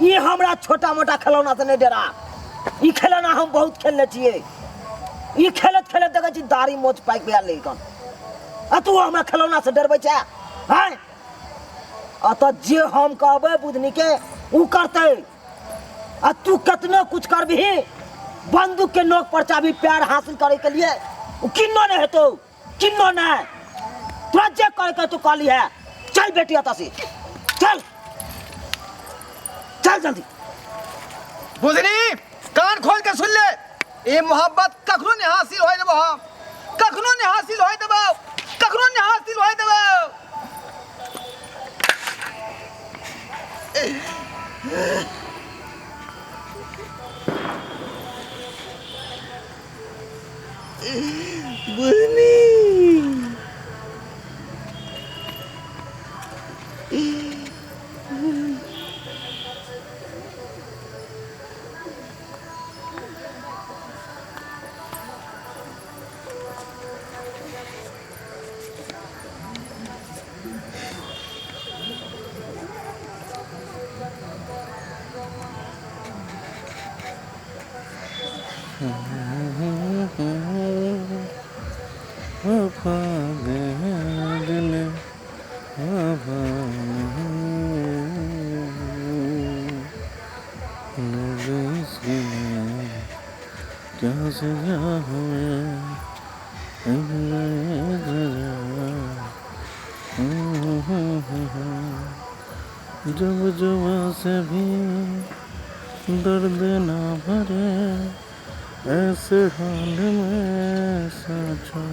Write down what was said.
ई हमरा छोटा मोटा खेलौना से नहि डरा। ई खेलौना हम बहुत खेलने छियै। ई खेलैत खेलैत देखै छी दाढ़ी मोछ पाकि गेल कन, आ तू हमरा खेलौना से डरबै छै? हैं, अतः जे हम कहबै बुधनी के उ करतै, आ तू कतनो कुछ करबिही, बंदूक के नोक पर चाबी प्यार हासिल करे के लिए, उ किन्नो नहीं हेतौ, किन्नो नहीं। तोरा जे करे के तू कहली है। चल बेटी अतः से चल, चल जल्दी। बुधनी कान खोल के सुन ले, ये मोहब्बत कखनो नहीं हासिल होय देबो हम, कखनो नहीं हासिल होय देबो, कखनो नहीं हासिल होय देबो। बुधनी दिल क्या सजा हुए। जब जुबा से भी दर्द ना भरे, ऐसे हाल में सोचो।